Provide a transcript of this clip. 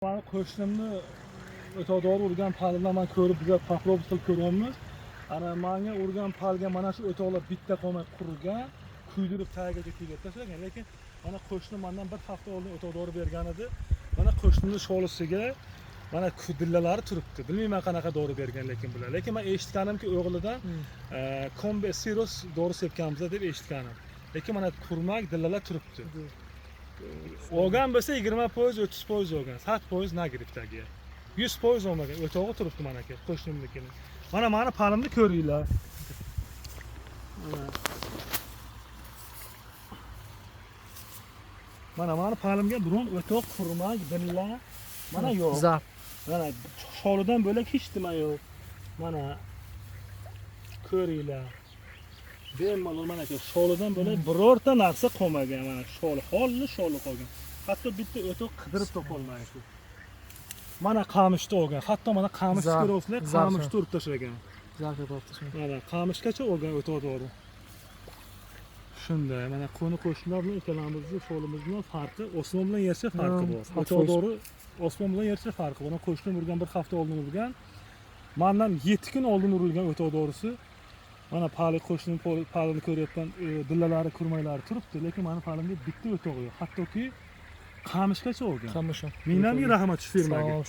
Mani qo'shnimni o'toqdori urgan palidan man ko'rib, biza попробовать qilib ko'ryapmiz. Ana manga urgan palga mana shu o'toqlar bitta qolmay qurigan, kuydirib tagigacha kuydirib tashlagan. Lekin mana qo'shnim mandan bir hafta oldin o'toqdori bergan edi. Mana qo'shnimni sholisiga mana kudillalari turibdi. Bilmayman qanaqa dori bergan lekin bular. Lekin men eshitganimki o'g'lidan kombe siros dori sepganmiz deb eshitganim. Lekin mana kurmak dillalar turibdi. Olgan bo'lsa 20%, 30% olgan. 100% nagripdagi. 100% olmagan. O'tog'i turibdi mana aka, qo'shnimnikini. Mana mani palimni ko'ringlar. Mana. Mana mani palimga biron o'toq, kurmak, dilla mana yo'q. Zar. Mana sholidan bo'lak hech nima yo'q. Mana ko'ringlar. Bemalol mana aka, sholidan bo'lak birorta narsa qolmagan. Mana sholi, xolli sholi qolgan. Hatto bitta o'toq qidirib topolmayapti. Mana qamishni olgan. Hatto mana qamishni Zar, ko'ryapsizlar, zar qamishni urib tashlagan. Zar ko'ryapsiz. Mana qamishgacha olgan o'toq dori. Shunday, mana qo'ni qo'shnilar bilan ikkalamizni sholimizni farqi osmon bilan yercha farqi bor. 100%. O'toq dori osmon bilan yercha farqi bor. Mana qo'shnim urgan bir hafta oldin urgan. Mandan 7 kun oldin urilgan o'toq dorisi. Mana pali qo'shnim palini ko'ryapman, dillalari, kurmaklari turibdi, lekin mani palimda bitta o'toq yo'q. Hattoki qamishgacha olgan. Qamish. Mingdan ming rahmat shu firmaga. Sog' ol.